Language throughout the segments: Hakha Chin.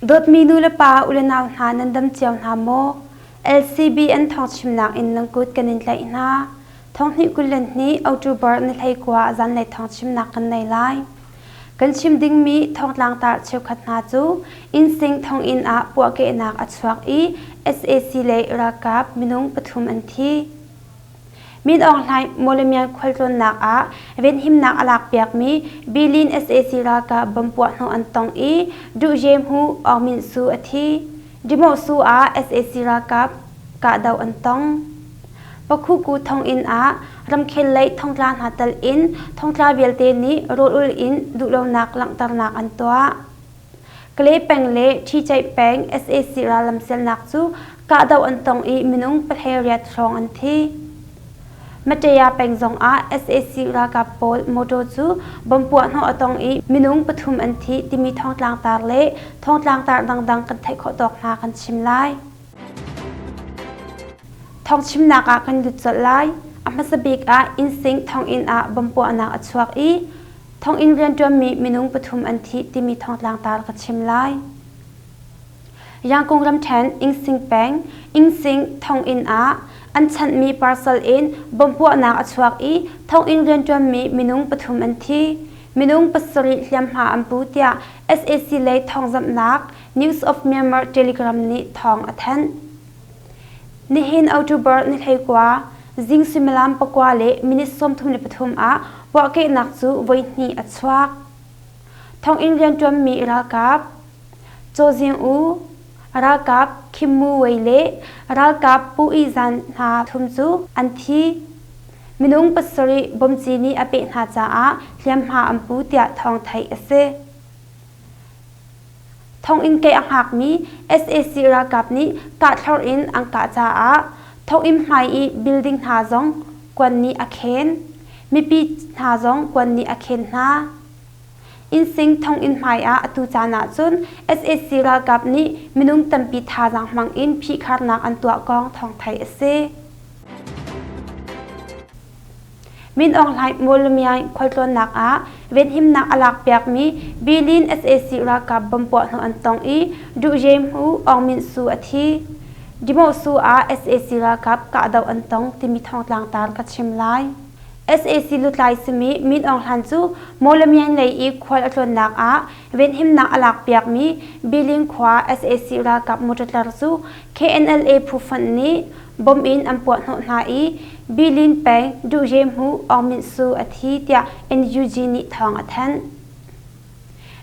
Dawtmi nu le pa, u le nau hna nan dam cio hna maw? LCBN thawngchimnak in nan kut kan in tlaih hna. Thonghnih 22 October ni 19 zanlei thawngchimnak kan nei lai. Kan chim dingmi thawngtlangtar cheukhat hna cu Innsing thonginn ah puahkehnak a chuak i sac le ralkap minung pathum an thi. Min Aung Hlaing Mawlamyine khualtlawnnak ah venhimnak a lakpiakmi Bilin sac ralkap bomb puahhnawh an tong i Duhye-hmu Aung Min Su a thi. Dimohsu ah sac ralkap kahdoh an tong. Pakhuku thonginn ah ramkhel lei thongtla hna tal in thongtla vialte nih rawlul in duhlonak langhternak an tuah. Kalay peng le Ṭhicaih peng sac rallam sialnak cu kahdoh an tong i minung 18 hrawng an thi. Mataya peng zong ah sac ralkap pawl motor cu bomb puahhnawh a tong i minung pathum an thi timi thawngtlangtar le thawngtlangtar dangdang kan theih khawh tawk hna kan chim lai. Thawngchimnak ah kan lut colh lai. A hmasa bik ah Innsing thonginn ah bomb puahnak a chuak i thonginn rianṭuanmi minung pathum an thi timi thawngtlangtar ka chim lai. Yangkung ramṭhen Innsing peng Innsing thonginn ah an chanhmi parcel in bomb puahnak a chuak i thonginn rianṭuanmi minung pathum an thi. Minung pasarih hliamhma an pu tiah sac lei thawngzamhnak News of Myanmar Telegram nih thawng a thanh. Nihin October ni 19, zing suimilam pakua le minute 33 ah puahkehnak cu voihnih a chuak. Thonginn rianṭuanmi ralkap Chaw Zing U, ralkap Khim Mu Wei le ralkap Pu I Zan hna thum cu an thi. Minung pasarih bomci nih a peh hna caah hliamhma an pu tiah thawng theih a si. Thonginn ke a hngakmi sac ralkap nih kahthlorh in an kah caah thonginn hmai i building hna zong kuan nih a khen. Mipi hna zong kuan nih a khen hna. Innsing thonginn hmai ah atu caan ahcun sac ralkap nih minung tampi thazaang hmang in phihkharnak an tuah kong thawng theih a si. Min Aung Hlaing Mawlamyine khualtlawnnak ah venhimnak a lakpiakmi Bilin sac ralkap bomb puahhnawh an tong i Duhye-hmu Aung Min Su a thi. Dimohsu ah sac ralkap kahdoh an tong timi thawngtlangtar ka chim lai. Sac lutlai simi Min Aung Hlaing cu Mawlamyine lei i khual a tlawnnak ah venhimnak a lakpiakmi Bilin khua sac ralkap motor cu KNLA phu fonh nih Bomb in an puahhnawh hna i Bilin peng Duhye-hmu Aung Min Su a thi tiah NUG nih thawng a thanh.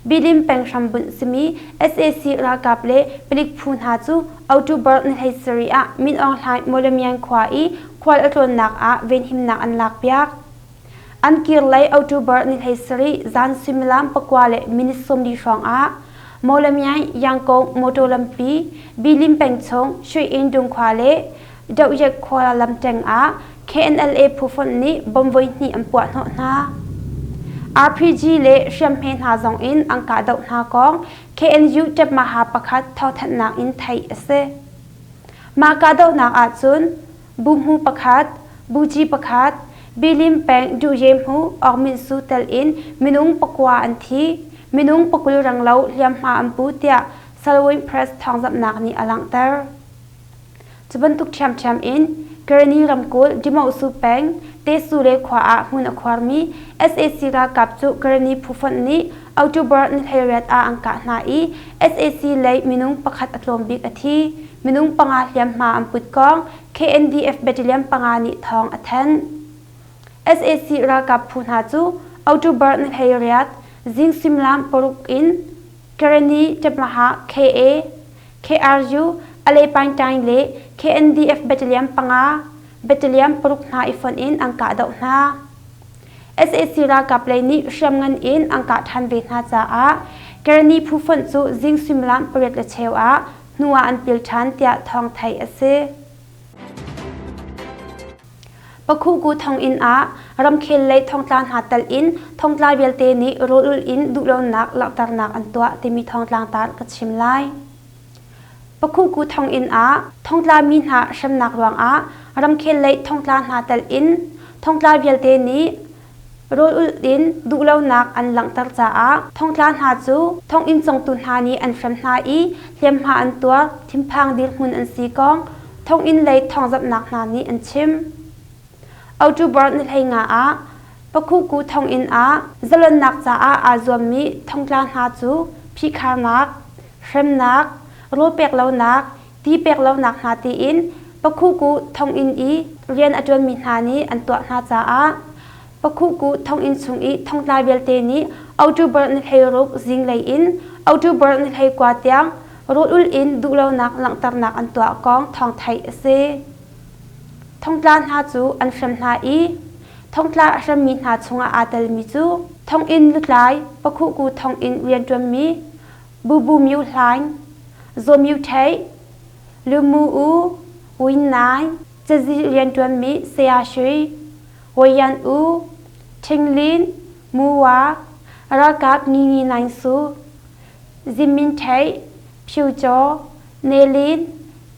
Bilin peng hrambunh simi sac ralkap le palik phu hna cu October ni 17 ah Min Aung Hlaing Mawlamyine khua i khual a tlawnnak ah venhimnak an lakpiak. An kir lei October ni 17 zan suimilam pakua le minute 40 hrawng ah Mawlamyine Yangon motor lampi Bilin peng chung Shuiin Dungkhua le Dohyek khua lamṭeng ah KNLA phufonh nih bomb voihnih an puahhnawh hna. RPG le hriamhme hna zong in an kahdoh hna kong KNU Ṭepmaha pakhat thawngthanhnak in theih a si. Mah kahdohnak ahcun Buhmu pakhat, buci pakhat, Bilim peng Duhye-hmu Aung Min Su tel in minung pakua an thi. Minung pakul renglo hliamhma an pu tiah Salween Press thawngzamhnak nih a langhter. Cu bantuk ṭhiamṭhiam in Karenni ramkulh Dimohsu peng Tesule khua ah hmun a khuarmi sac ralkap cu Karenni phufonh nih October ni 18 ah an kah hna i sac lei minung pakhat a tlawm bik a thi. Minung panga hliamhma an put kong KNDF Battalion panga nih thawng a thanh. Sac ralkap phu hna cu October ni 18 zing suimilam paruk in Karenni Ṭepmaha KA, KRU, Alepaingtaing le KNDF Battalion panga, Battalion paruk hna i fonh in an kahdoh hna. Sac ralkap lei nih hriamngan in an kah ṭhan ve hna caah Karenni phu fonh cu zing suimilam pariat le cheu ah hnu ah an pil ṭhan tiah thawng theih a si. Pakhuku thonginn ah ramkhel lei thongtla hna telh in thongtla vialte nih rawlulh in duhlonak langhternak an tuah timi thawngtlang tar ka chim lai. Pakhuku thonginn ah thongtla mi hna hremnak ruangah ramkhel lei thongtla hna telh in thongtla vialte nih Rawl ulh in duhlonak an langhter caah thongtla hna cu thonginn congtu hna nih an hrem hna i hliamhma an tuar, thinphang dirhmun an si kong thonginn lei thawngzamhnak hna nih an chim. October ni 15 ah Pakhuku thonginn ah zalonnak caah aa zuammi thongtla hna cu phihkharnak, hremnak, rawl pek lonak, ti pek lonak hna tiin Pakhuku thonginn i rian a ṭuanmi hna nih an tuah hna caah Pakhuku thonginn chung i thongtla vialte nih October ni 16 zinglei in October ni 19 tiang rawl ulh in duhlonak langhternak an tuah kong thawng theih a si. Thongtla hna cu an hrem hna i thongtla a hremmi hna chungah aa telmi cu thonginn lutlai Pakhuku thonginn rianṭuanmi Bubu Myu Hlaing, Zaw Myu Htei, Lu Mu U, Win Naing, cazi rianṭuanmi Saya Sui, Wayan U, Ṭhing Lin, Mu Wa, ralkap Ngi Ngi Naing Su, Zin Min Htei, Phyu Caw, Ne Lin,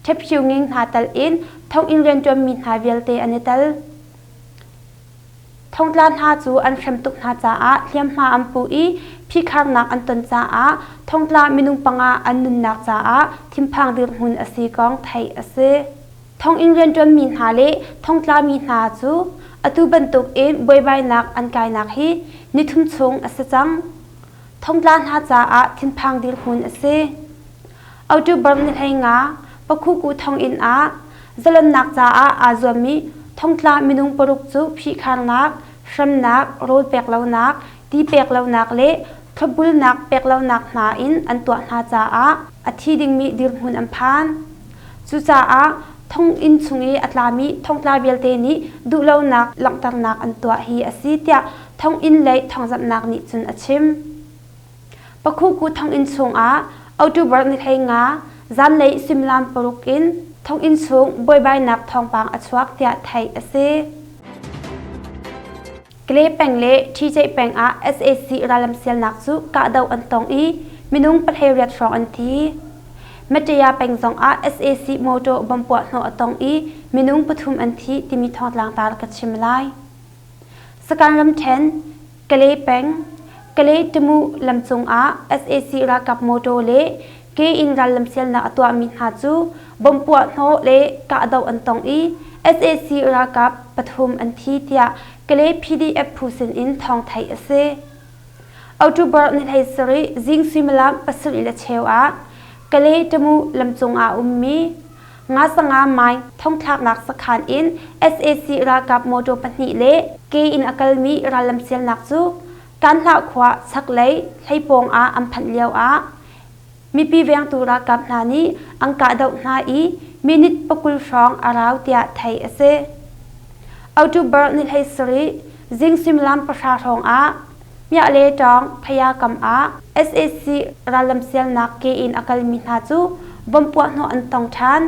Ṭhep Phyu Nging hna tal in thonginn rianṭuanmi hna vialte an i tel. Thongtla hna cu an hrem tuk hna caah hliamhma an pu i phihkharnak an ton caah thongtla minung panga an nunnak caah thinphang dirhmun a si kong theih a si. Thonginn rianṭuanmi hna le thongtlami hna cu atu bantuk in buaibainak an kainak hi nithum chung a si cang. Thongtla hna caah thinphang dirhmun a si. October ni 15 Pakhuku thonginn ah zalonnak caah aa zuammi thongtla minung paruk cu phihkharnak, hremnak, rawl pek lonak, ti pek lonak le thlopbulnak pek lonak hna in an tuah hna caah a thi dingmi dirhmun an phan. Cucaah thonginn chung i a tlami thongtla vialte nih duhlonak langhternak an tuah hi a si tiah thonginn lei thawngzamhnak nih cun a chim. Pakhuku thonginn chungah October ni 15 zanlei suimilam paruk in thonginn chung buaibainak thawngpang a chuak tiah theih a si. Kle peng le Ṭhiceih peng ah sac rallamsialnak cu kahdoh an tong i minung 18 hrawng an thi. Maṭaya peng zongah sac motor bomb puahhnawh a tong i minung pathum an thi timi thawngtlang tar ka chim lai. Sakan ramṭhen Kalay peng, Kalay-Tamu lam cungah sac ralkap motor le ke in rallamsialnak a tuahmi hna cu bomb puahhnawh le kahdoh an tong i sac ralkap pathum an thi tiah Kalay PDF phu sinin thawng theih a si. October ni 17 zing suimilam 7:15 ah Kalay-Tamu lam cungah a ummi Nga sanga mine thongthlaknak sakhan in sac ralkap motor pahnih le ke in a kalmi rallamsialnak cu Kanhlah khua chaklei hleipawng ah an phanh lio ah mipi vengtu ralkap hna nih an kahdoh hna i minute 20 hrawng a rau tiah theih a si. October ni 17 zing suimilam 10 hrawng ah Miah le Ṭawng Phaya kam ah sac rallamsialnak ke in a kalmi hna cu bomb puahhnawh an tong ṭhan.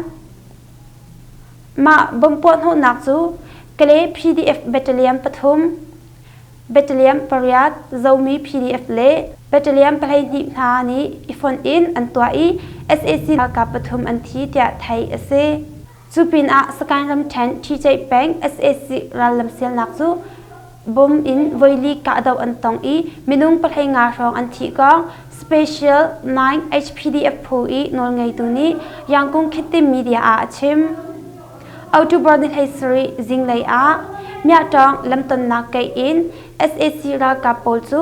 Mah bomb puahhnawhnak cu Kalay PDF Battalion pathum, Battalion pariat Zomi PDF le Battalion 12 hna nih i fonh in an tuah i sac ralkap pathum an thi tiah theih a si. Cu pinah Sagaing ramṭhen Ṭhiceih peng sac rallamsialnak cu bomb in voili kahdoh an tong i minung 15 hrawng an thih kong Special 9 HPDF phu i nawlngeitu nih Yangon Khittim media ah a chim. October ni 17 zinglei ah Miahtawng lamtonnak keih in sac ralkap pawl cu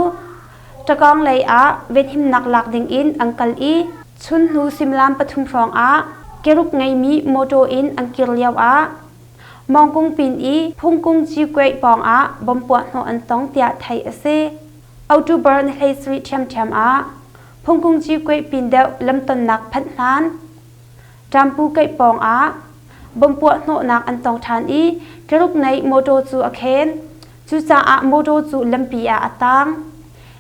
Ṭakawng lei ah venhimnak lak dingin an kal i chun hnu suimilam pathum hrawng ah keruk ngeimi mawṭaw in an kir lioah Mawngkung pin i Phungkung Ciikuaih pawngah bomb puahhnawh an tong tiah theih a si. October ni 17 ṭhiamṭhiam ah Phungkung Ciikuaih pin deuh lamtonnak phanh hlan Ṭampu keih pawngah bomb puahhnawhnak an tong ṭhan i keruk nei mawṭaw cu a khen. Cucaah mawṭaw cu lampi ah a taang.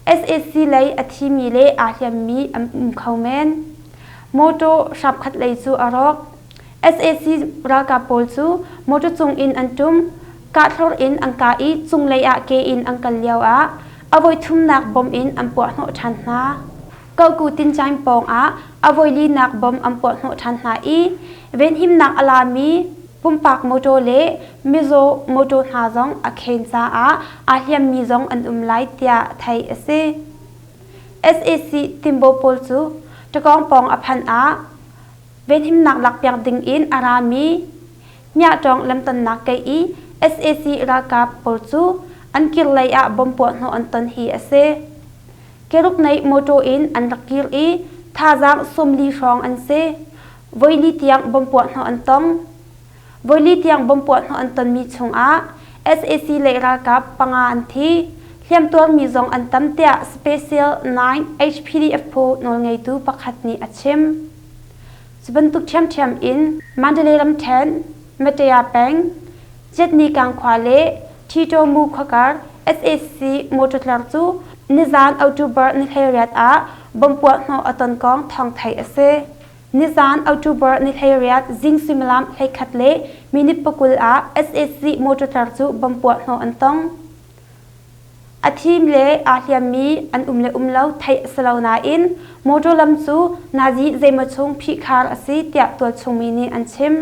Sac lei a thimi le aa hliammi an um kho men. Mawṭaw hrapkhat lei cu a rawk. Sac ralkap pawl cu mawṭaw cung in an ṭum, kahthlor in an kah i cunglei ah ke in an kal lioah a voithumnak bomb in an puahhnawh ṭhan hna. Koku Tincain pawng ah a voilinak bomb an puahhnawh ṭhan hna i venhimnak a lami. Pumpak mawṭaw le mizaw mawṭaw hna zong a khen caah aa hliammi zong an um lai tiah theih a si. Sac tinbaw pawl cu Ṭakawng pawng a phanh ah venhimnak lakpiak ding in a rami Hmiahṭawng lamtonnak kei i sac ralkap pawl cu an kir lei ah bomb puahhnawh an ton hi a si. Keruk nei mawṭaw in an rak kir i thazaang 40 hrawng an si. Voili tiang bomb puahhnawh an tong. Voili tiang bomb puahhnawh an tonmi chungah sac lei ralkap panga an thi. Hliamtuarmi zong an tam tiah Special 9 HPDF phu nawlngeitu pakhat nih a chim. Cu bantuk ṭhiamṭhiam in Mandalay ramṭhen, Matea peng, Jetnikang khua le Ṭhitaw khuakar sac motor tlar cu nizaan October ni 18 ah bomb puahhnawh a ton kong thawng theih a si. Nizaan October ni 18 zing suimilam 11 le minute 20 ah sac motor tlar cu bomb puahhnawh an tong. A thim le aa hliammi an um le um lo theih a si lo nain motor lam cu nazi zeimaw chung phihkhar a si tiah tualchungmi nih an chim.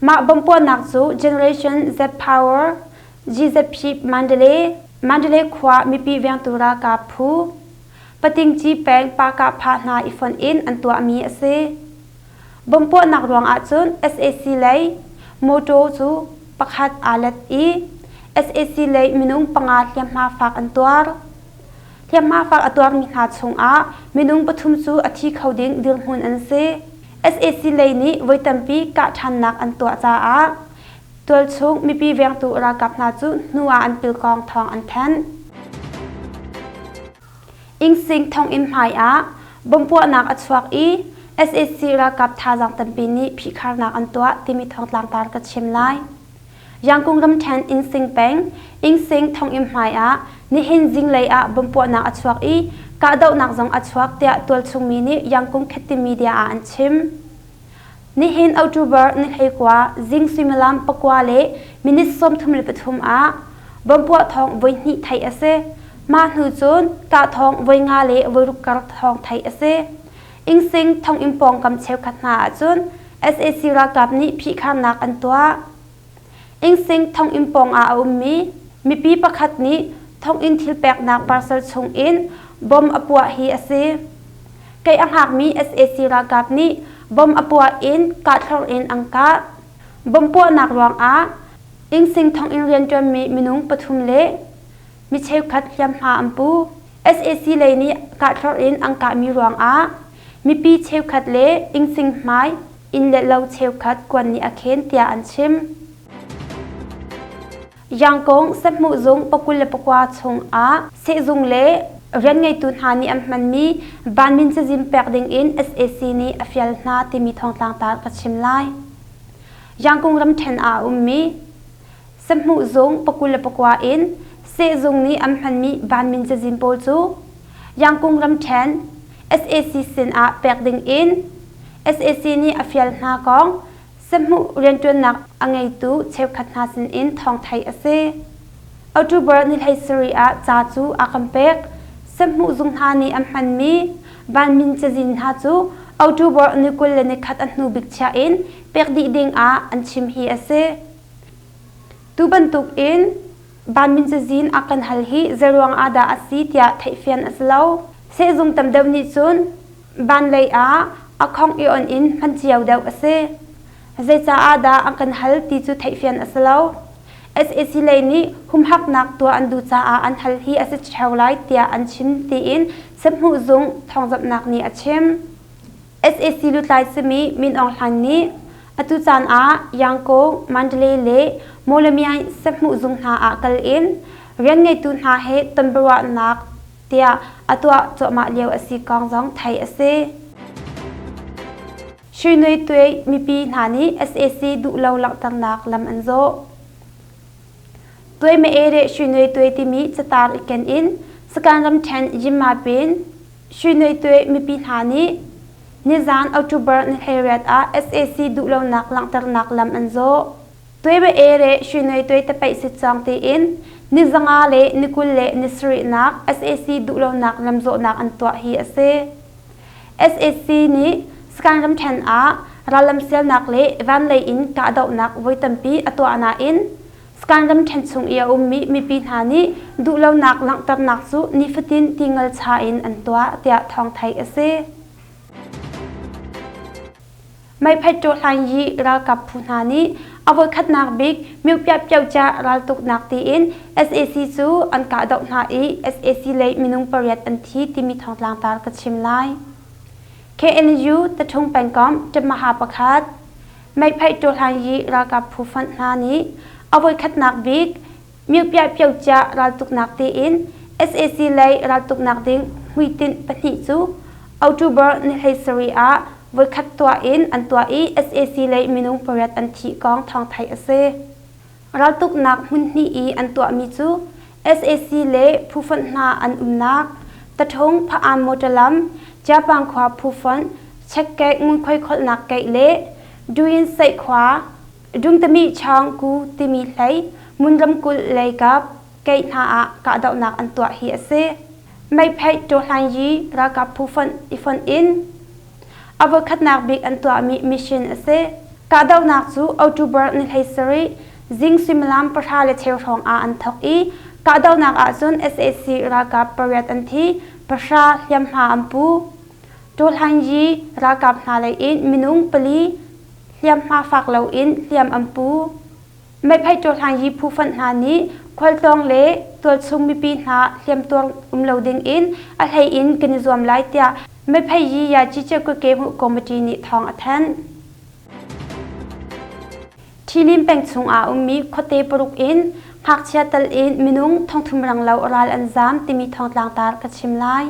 Mah bomb puahnak cu Generation Z Power, GZP Mandalay, Mandalay khua mipi vengtu ralkap phu, Patingci peng Pakah-pha hna i fonh in an tuahmi a si. Bomb puahnak ruang ahcun sac lei mawṭaw cu pakhat aa let i sac lei minung panga hliamhma fak an tuar. Hliamhma fak a tuarmi hna chungah minung pathum cu a thi kho ding dirhmun an si. Sac lei nih voi tampi kah ṭhannak an tuah caah tualchung mipi vengtu ralkap hna cu hnu ah an pil kong thawng an thanh. Ingsing thonginn hmai ah bomb puahnak a chuak i sac ralkap thazaang tampi nih phihkharnak an tuah timi thawngtlangtar ka chim lai. Yangkung ramṭhen Innsing peng Ingsing thonginn hmai ah nihin zinglei ah bomb puahnak a chuak i kahdohnak zong a chuak tiah tualchung mi nih Yangkung Khetti Media ah an chim. Nihin October ni 19 zing suimilam pakua le minute 33 ah bomb puah thawng voihnih theih a si. Mah hnu cun kah thawng voi nga le voi ruk kar thawng theih a si. Ingsing thonginn pawngkam cheukhat hna ahcun sac ralkap nih phihkharnak an tuah. Ingsing thonginn pawng ah a ummi mipi pakhat nih thonginn thil peknak parcel chungin bomb a puah hi a si. Kei a hngakmi sac ralkap nih bomb a puah in kahthlorh in an kah. Bomb puahnak ruangah Ingsing thonginn rianṭuanmi minung pathum le mi cheukhat hliamhma an pu. Sac lei nih kahthlorh in an kahmi ruangah mipi cheukhat le Ingsing hmai inn le lo cheukhat kuan nih a khen tiah an chim. Yangkong sahmuh zung 29 chungah sehzung le rianngeitu hna nih an hmanmi vanmin cazin pek dingin sac nih a fial hna timi thawngtlangtar ka chim lai. Yangkung ramṭhen ah a ummi sahmuh zung 29 in sehzung nih an hmanmi vanmin cazin pawl cu Yangkung ramṭhen sac sinah pek dingin sac nih a fial hna kong Sahmuh rianṭuannak a ngeitu cheukhat hna sinin thawng theih a si. October ni 17 ah ca cu a kan pek. Sahmuh zung hna nih an hmanmi vanmin cazin hna cu October ni 21 a hnu bik chiah in pek dih ding ah an chim hi a si. Tu bantuk in vanmin cazin a kan hal hi zeiruang ah dah a si tiah theihfian a si lo. Sehzung tam deuh nih cun Van lei ah a khong i on in hman cio deuh a si. Zeicaah dah an kan hal ti cu theihfian a si lo. Sac lei nih humhaknak tuah an duh caah an hal hi a si ṭheo lai tiah an chim tiin sahmuh zung thawngzamhnak nih a chim. Sac lutlai simi Min Aung Hlaing nih atu caan ah Yangon, Mandalay le Mawlamyine sahmuh zung hna ah kal in rian ngeitu hna he tonbiaruahnak tiah a tuah cuahmah lio a si kong zong theih a si. Sui Tuai mipi hna nih sac duhlo langhternak lam an zawh. Tuai Mae le Sui Tuai timi catar i ken in Sakan ramṭhen Yinmapin Sui Tuai mipi hna nih nizaan October ni 18 ah sac duhlonak langhternak lam an zawh. Tuai le Sui Tuai tapaih si cang tiin ni zanga le ni 20 le ni sarihnak sac duhlonak lamzawhnak an tuah hi a si. Sac nih Skan ramṭhen ah rallamsialnak le vanlei in kahdohnak voi tampi a tuah nain Skan ramṭhen chung i a ummi mipi hna nih duhlonak langhternak cu nifatin ti ngalcha in an tuah tiah thawng theih a si. Meiphet Ṭawhhlan-yi ralkap phu hna nih a voikhatnak bik Myopyapyauhcah raltuknak tiin sac cu an kahdoh hna i sac lei minung pariat an thi timi thawngtlang tar ka chim lai. KNU Taṭhung pengkomh Ṭamaha pakhat Meipheih Ṭawhhlan-yi ralkap phu fonh hna nih a voikhatnak bik Myopyapyauhcah raltuknak tiin sac lei raltuknak ding hmuitinh pahnih cu October ni 17 ah voikhat tuah in an tuah i sac lei minung pariat an thih kong thawng theih a si. Raltuknak hmunhnih i an tuahmi cu sac le phufonh hna an umnak Tathung Pha-an motor lam, Japan khua phufonh, Chekkek ngunkhuai kholhnak keih le Duyin Seih khua, Dungtami Chaung Ku timi hlei Mun ramkulh lei kap keih hna ah kahdohnak an tuah hi a si. Meipheih Ṭawhlanyi ralkap phu fonh i fonh in a voikhatnak bik an tuahmi mission a si. Kahdohnak cu October ni 17 zing suimilam pahra le cheu hrawng ah an thawk i kahdohnak ahcun sac ralkap pariat an thi, pahra hliamhma an pu. Ṭawhlanyi ralkap hna lei in minung pali hliamhma fak loin hliam an pu. Meipheih ṭawhhlang phu fonh hna nih khualtlawng le tualchung mipi hna hliamtuar um lo ding in a hlei in kan i zuam lai tiah Meipheih Yi Ya Cice-Kut-Ke-Hmuh Committee nih thawng a thanh. Ṭhilim peng chung ah ummi khuate paruk in ngakchia tal in minung thongthum ranglo ral an zaam timi thawngtlang tar ka chim lai.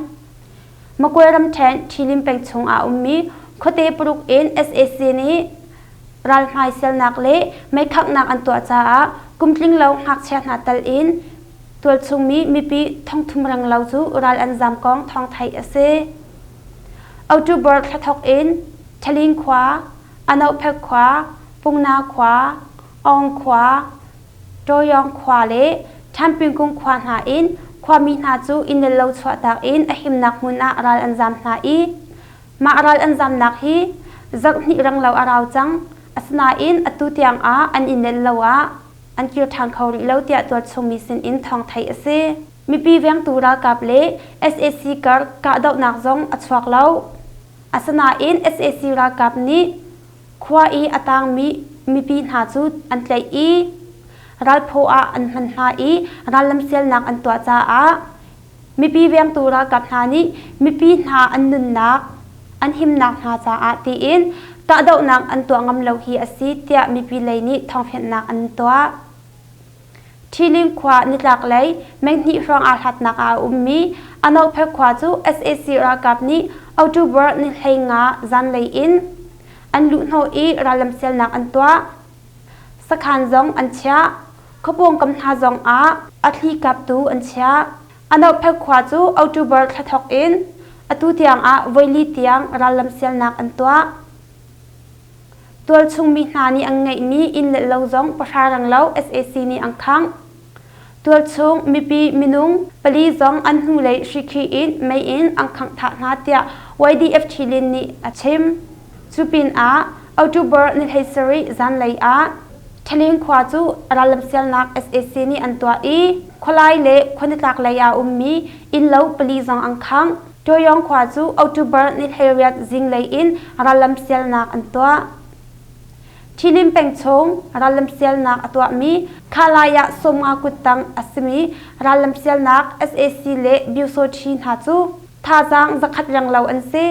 Makwe ramṭhen Ṭhilim peng chung ah ummi khuate paruk in sac nih ralhmai sialnak le meikhanghnak an tuah caah kumtling lo ngakchia hna tal in tualchungmi mipi thongthum renglo cu ral an zam kong thawng theih a si. October thla thawk in Thaling khua, Anohphek khua, Pungna khua, Aung khua, Ṭawyawng khua le Ṭhanpingkung khua hna in khuami hna cu inn le lo chuahtak in a himnak hmun ah ral an zam hna i Mah ral an zamnak hi zarhhnih renglo a rau cang. Asinain atu tiang ah an i nel lo ah an kir ṭhan kho rih lo tiah tualchungmi sinin thawng theih a si. Mipi vengtu ralkap le sac kar kahdohnak zong a chuak lo. Asinain sac ralkap nih khua i a tangmi mipi hna cu an tlaih i ralphaw ah an hman hna i rallamsialnak an tuah caah Mipi vengtu ralkap hna nih mipi hna an nunnak, an himnak hna caah tiin kahdohnak an tuah ngam lo hi a si tiah mipi lei nih thawngfianhnak an tuah. Ṭhiling khua nitlaklei menghnih hrawng aa hlatnak ah a ummi Anophek khua cu sac ralkap nih October ni 15 zanlei in an luhhnawh i rallamsialnak an tuah. Sakhan zong an chiah. Khuapawngkam hna zong ah a thli kaptu an chiah. Anophek khua cu October thla thawk in atu tiang ah voili tiang rallam sialnak an tuah. Tualchung mi hna nih an ngeihmi inn le lo zong pahra renglo sac nih an khangh. Tualchung mipi minung pali zong an hnulei hrikhi in mei in an khangh thah hna tiah YDF Thilin nih a chim. Cu pinah October ni 17 zanlei ah Thaling khua cu rallamsialnak sac nih an tuah i khualai le khuanitlak lei ah ummi innlo pali zong an khangh. Ṭoyong khua cu October ni 18 zinglei in rallamsialnak an tuah. Ṭhilim peng chung rallamsialnak a tuahmi Khalai ah sawmnga kuttang a simi rallamsialnak sac le Byusawṭhi hna cu thazaang zakhat renglo an si.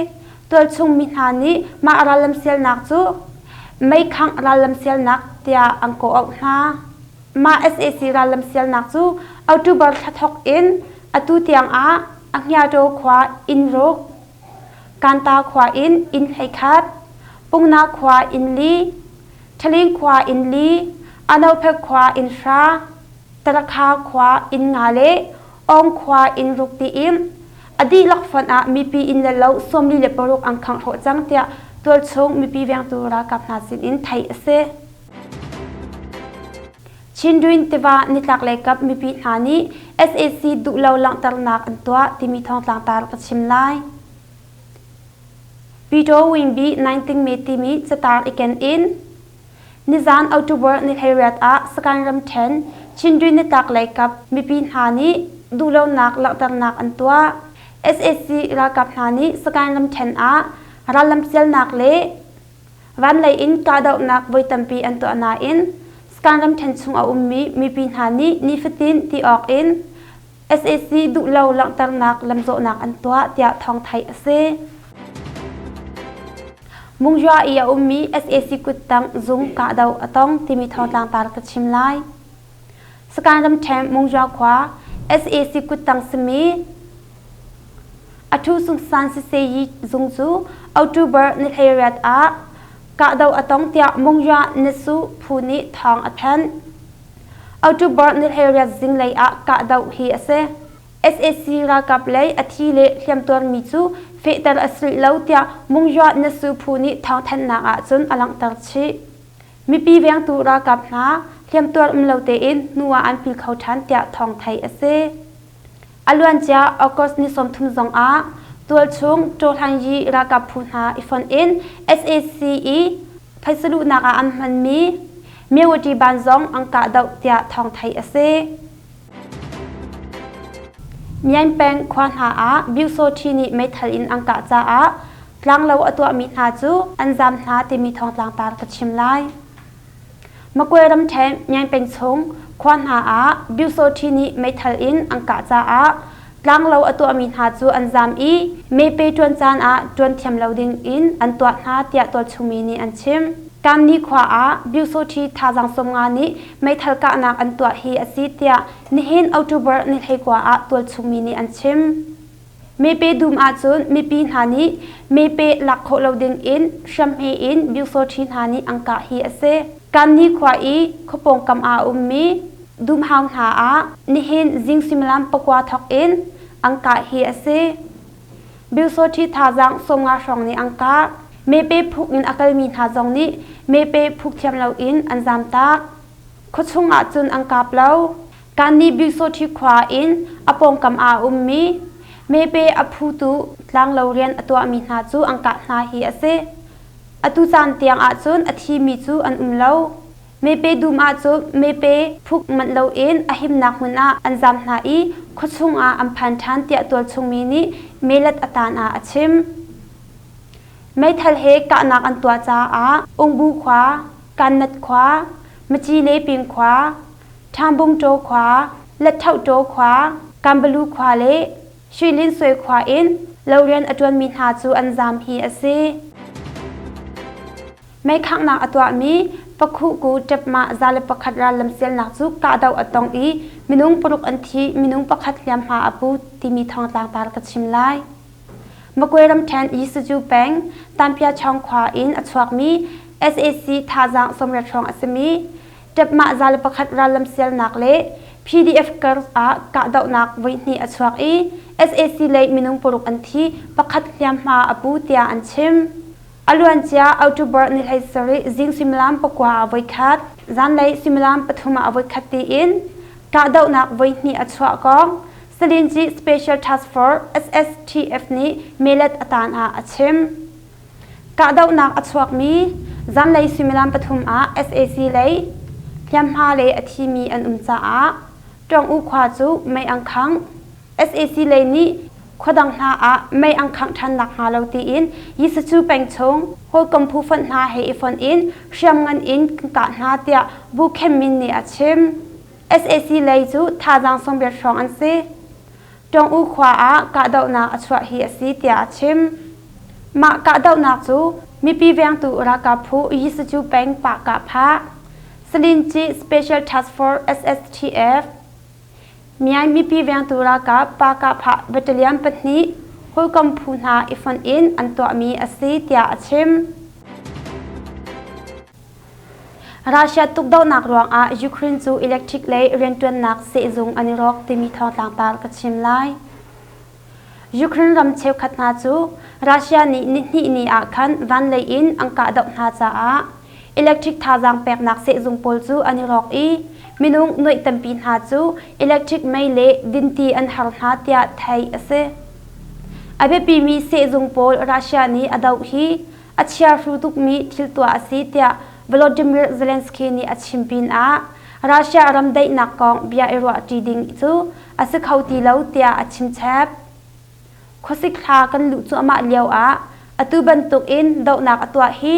Tualchung mi hna nih mah rallamsialnak cu meikhangh rallamsialnak tiah an kawh-auh hna. Mah sac rallamsialnak cu October thla thawk in atu tiang ah Ahngiataw khua inn ruk, Kanta khua in inn 11, Pungna khua inn li, Thaling khua inn li, Anophek khua inn hra, Tarakha khua inn nga le Awng khua inn ruk tiin a dihlak fonh ah mipi inn le lo 46 an khangh hrawh cang tiah tualchung mipi vengtu ralkap hna sin in theih a si. Chindwin tiva nitlaklei kap mipi hna nih sac duhlo langhternak an tuah timi thawngtlang tar ka chim lai. Pito Wingbi Naing Me timi catar i ken in nizan October ni 18 ah Sagaing ramṭhen Chindwin nitlaklei kap mipi hna nih duhlonak langhternak an tuah. Sac ralkap hna nih Sagaing ramṭhen ah rallam sialnak le Vanlei in kahdohnak voi tampi an tuah nain Skan ramṭhen chung a ummi mipi hna nih nifatin ti awk in sac duhlo langhternak lamzawhnak an tuah tiah thawng theih a si. Mungzua i a ummi sac kuttang zung kahdoh a tong timi thawngtlang tar ka chim lai. Skan ramṭhen Mungzua khua sac kuttang simi A ṭhu sungsan siseyi zung cu October ni 18 ah kahdoh a tong tiah Mungya Nesu phu nih thawng a thanh. October ni 18 zinglei ah kahdoh hi a si. Sac ralkap lei a thi le hliamtuarmi cu fehter a si lo tiah Mungya Nesu phu nih thawngthanhnak ah cun a langhter chih. Mipi vengtu ralkap hna hliamtuar um lo tein hnu ah an pil kho ṭhan tiah thawng theih a si. A luancia August ni 30 zong ah tualchung Ṭawhlanyi ralkap phu hna i fonh in sac i phaisaluhnak ah an hmanmi Mewati ban zong an kahdoh tiah thawng theih a si. Myaing peng khua hna ah Byusawṭhi nih meithal in an kah caah tlanglo a tuahmi hna cu an zaam hna timi thawngtlang tar ka chim lai. Makwe ramṭhen Myaing peng chung khua hna ah Byusawṭhi nih meithal in an kah caah tlanglo a tuahmi hna cu an zaam i mepe ṭuan caan ah ṭuan thiam lo ding in an tuah hna tiah tualchungmi nih an chim. Kanni khua ah Byusawṭhi thazaang 50 nih meithal kahnak an tuah hi a si tiah nihin October ni 19 ah tualchungmi nih an chim. Mepe dum ahcun mipi hna nih mepe lak khawh lo ding in hriamhme in Byusawṭhi hna nih an kah hi a si. Kanni khua i khuapawngkam ah a ummi dumhau hna ah nihin zing suimilam pakua thawk in an kah hi a si. Byusawṭhi thazaang 50 hrawng nih an kah. Mepe phuk in a kalmi hna zong nih mepe phuk thiam loin an zamtak. Khuachung ahcun an kap lo. Kannih Byusawṭhi khua in a pawngkam ah a ummi mepe a phutu tlanglo rian a tuahmi hna cu an kah hna hi a si. Atu caan tiang ahcun a thimi cu an um lo. Mepe dum ahcun mepe phuk manh loin a himnak hmun ah an zaam hna i khuachung ah an phan ṭhan tiah tualchungmi nih melat a tan ah a chim. Meithal he kahnak an tuah caah Ungbu khua, Kannat khua, Maci le Ping khua, Ṭhambungṭaw khua, Latṭhohṭaw khua, Kambalu khua le Shuilinsui khua in lo rian a ṭuanmi hna cu an zaam hi a si. Meikhanghnak a tuahmi Pakhuhku ṭepmah 101 rallam sialnak cu kahdoh a tong i minung paruk an thi, minung pakhat hliamhma a pu timi thawngtlang tar ka chim lai. Makwe ramṭhen Yisuju peng Tanpiachawng khua in a chuakmi sac thazaang 80 hrawng a simi ṭepmah 101 rallam sialnak le PDF kar ah kahdohnak voihnih a chuak i sac lei minung paruk an thi, pakhat hliamhma a pu tiah an chim. A luancia October ni 17 zing suimilam pakua ah voikhat, zanlei suimilam pathum ah voikhat tiin kahdohnak voihnih a chuah kong Salinci Special Task Force SSTF nih melet a tan ah a chim. Kahdohnak a chuakmi zanlei suimilam pathum ah sac lei hliamhma le a thimi an um caah Ṭawng-U khua cu mei an khangh. Sac lei nih khuadang hna ah mei an khangh ṭhan nakhnga lo tiin Yisachu peng chung hawikom phu fonh hna he i fonh in hriamngan in kan kah hna tiah Bu Khem Min nih a chim. Sac lei cu thazaang 80 hrawng an si. Ṭawng-U khua ah kahdohnak a chuah hi a si tiah a chim. Mah kahdohnak cu mipi vengtu ralkap phu Yisachu peng Pah Kah Phah, Salinci Special Task Force SSTF, Myaing mipi vengtu ralkap Pa Kah Phah Battalion pahnih hawikom phu hna i fonh in an tuahmi a si tiah a chim. Russia tukdohnak ruangah Ukraine cu electric lei rianṭuannak sehzung an i rawk timi thawngtlang tar ka chim lai. Ukraine ram cheukhat hna cu Russia nih nihnih ni ah khan vanlei in an kahdoh hna caah electric thazaang peknak sehzung pawl cu an i rawk i minung nuaih tampi hna cu electric mei le dinti an har hna tiah theih a si. A biapimi sehzung pawl Russia nih a doh hi a chiahru tukmi thil tuah a si tiah Volodymyr Zelensky nih a chim pinah Russia ram daihnak kong bia i ruahṭi ding cu a si kho ti lo tiah a chim chap. Khuasik thla kan luh cuahmah lio ah atu bantuk in dohnak a tuah hi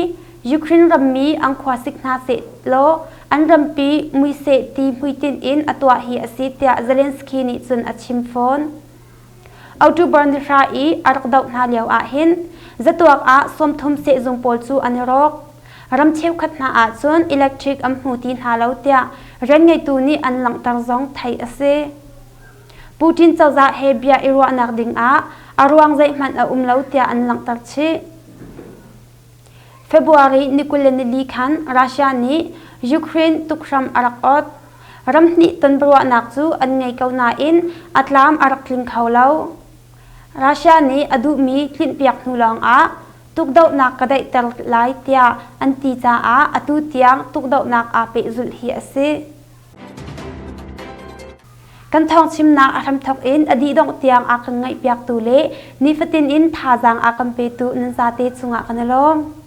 Ukraine rammi an khuasik hna seh law an rampi mui seh ti hmuitinh in a tuah hi a si tiah Zelensky nih cun a chim fawn. October nihra i a rak doh hna lio ahhin zatuak ah 30 sehzung pawl cu an i rawk. Ram cheukhat hna ahcun electric an hmu ti hna lo tiah rianngeitu nih an langhter zong theih a si. Putin cozah he bia i ruahnak dingah a ruang zeihmanh a um lo tiah an langhter chih. February ni 24 khan Russia nih Ukraine tukhram a rak ot. Ramhnih tonbiaruahnak cu an ngei ko nain a tlam a rak tling kho lo. Russia nih a duhmi tlinhpiak hnu lawngah tukdohnak ka daihter lai tiah an ti caah atu tiang tukdohnak aa pehzulh hi a si. Kan thawngchimnak a hramthawk in a dihdongh tiang a kan ngaihpiaktu le nifatin in thazaang a kan petu nan zate cungah kan i lawm.